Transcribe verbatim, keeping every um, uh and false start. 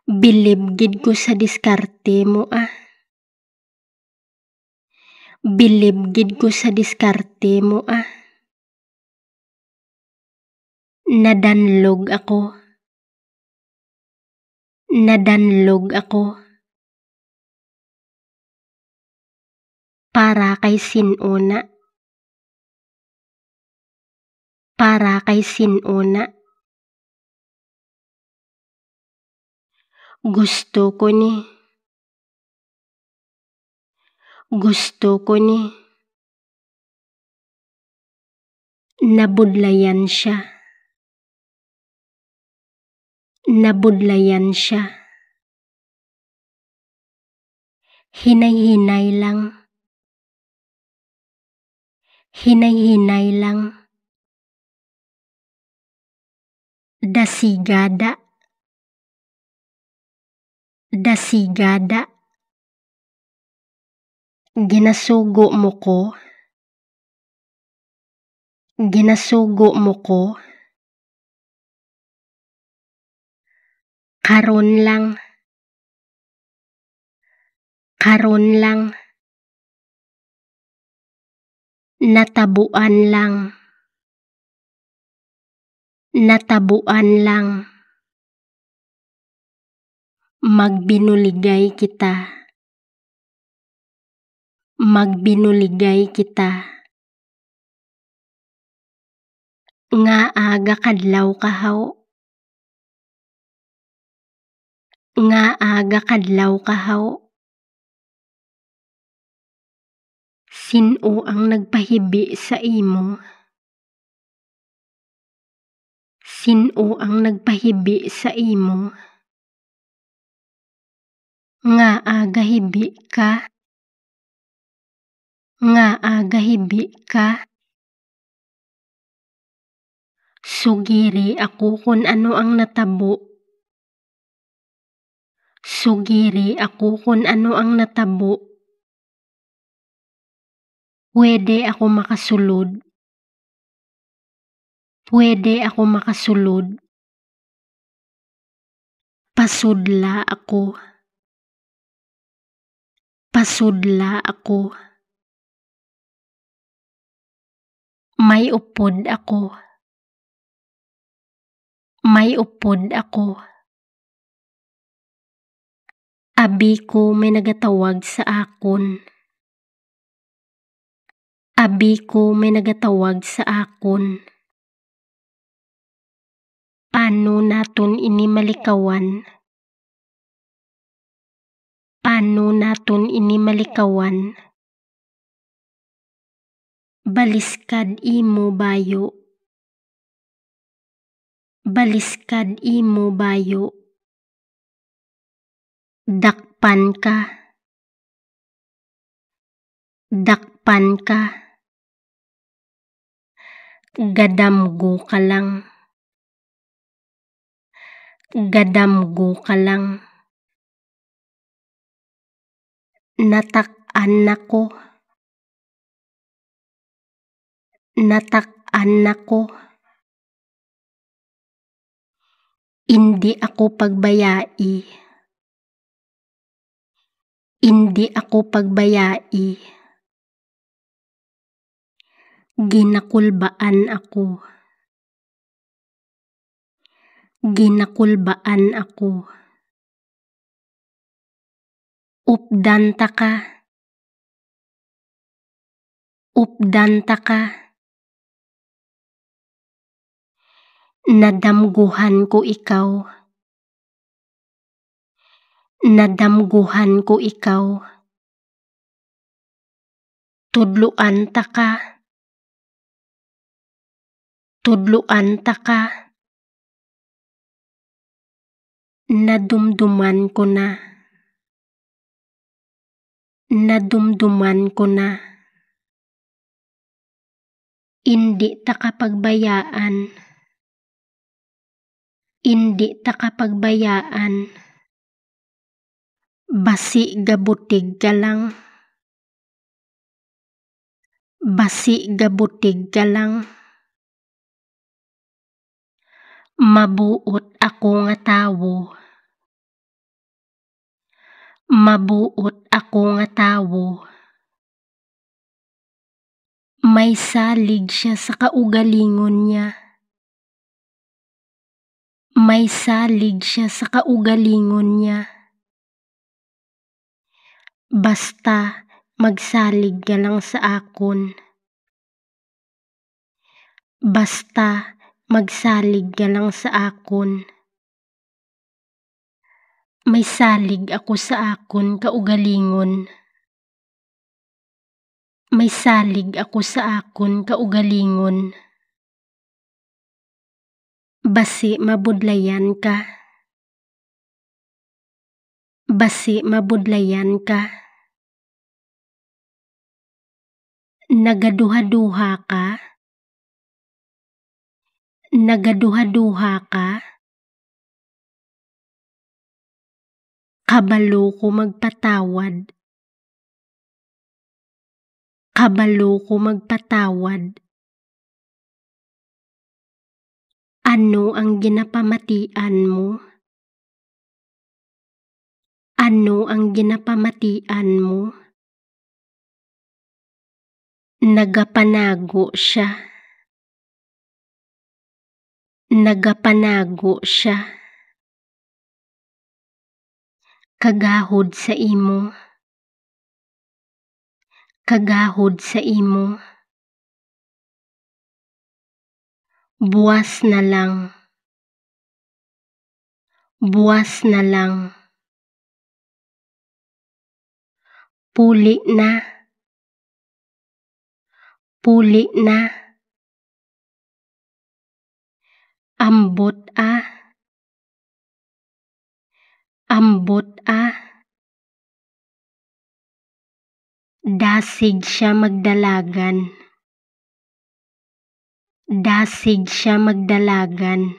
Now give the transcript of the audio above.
Bilib gid ko sa diskarte mo, ah. Bilib gid ko sa diskarte mo, ah. Nadanlog ako. Nadanlog ako. Para kay sin-o na? Para kay sin-o na? Gusto ko ni. Gusto ko ni. Nabudlayan siya. Nabudlayan siya. Hinay-hinay lang. Hinay-hinay lang. Dasigada. Dasigada. Ginasugo mo ko. Ginasugo mo ko. Karon lang. Karon lang. Natabuan lang. Natabuan lang. Magbinuligay kita. Magbinuligay kita. Ngaa gakadlaw ka, haw? Ngaa gakadlaw ka, haw? Sin-o ang nagpahibi sa imo? Sin-o ang nagpahibi sa imo? Ngaa gahibi ka? Ngaa gahibi ka? Sugiri ako kon ano ang natabo. Sugiri ako kon ano ang natabo. Pwede ako makasulod. Pwede ako makasulod. Pasudla ako. Pasudla ako. May upod ako. May upod ako. Abi ko may nagatawag sa akon. Abi ko may nagatawag sa akon. Paano naton ini malikawan? Paano naton ini malikawan? Baliskad imo bayo. Baliskad imo bayo. Dakpan ka. Dakpan ka. Gadamgo ka lang. Gadamgo ka lang. Natak-an nako. Natak-an nako. Indi ako pagbayai. Indi ako pagbayai. Ginakulbaan ako. Ginakulbaan ako. Updan ta ka. Updan ta ka. Nadamguhan ko ikaw. Nadamguhan ko ikaw. Tudloan ta ka. Tudloan ta ka. Nadumduman ko na. Nadumduman ko na. Indi ta ka pagbayaan. Indi ta ka pagbayaan. Basi gabutig ka lang. Basi gabutig ka lang. Mabuot ako nga tawo. Mabuot ako nga tawo. May salig sia sa kaugalingon niya. May salig sia sa kaugalingon niya. Basta magsalig ka lang sa akon. Basta magsalig ka lang sa akon. May salig ako sa akon kaugalingon. May salig ako sa akon kaugalingon. Basi mabudlayan ka. Basi mabudlayan ka. Nagaduha-duha ka. Nagaduha-duha ka. Kabalo ko magpatawad. Kabalo ko magpatawad. Ano ang ginapamatian mo? Ano ang ginapamatian mo? Nagapanago sia. Nagapanago sia. Kagahod sa imo. Kagahod sa imo. Buwas na lang. Buwas na lang. Puli na. Puli na. Ambot, ah. Ambot, ah. Dasig sia magdalagan. Dasig sia magdalagan.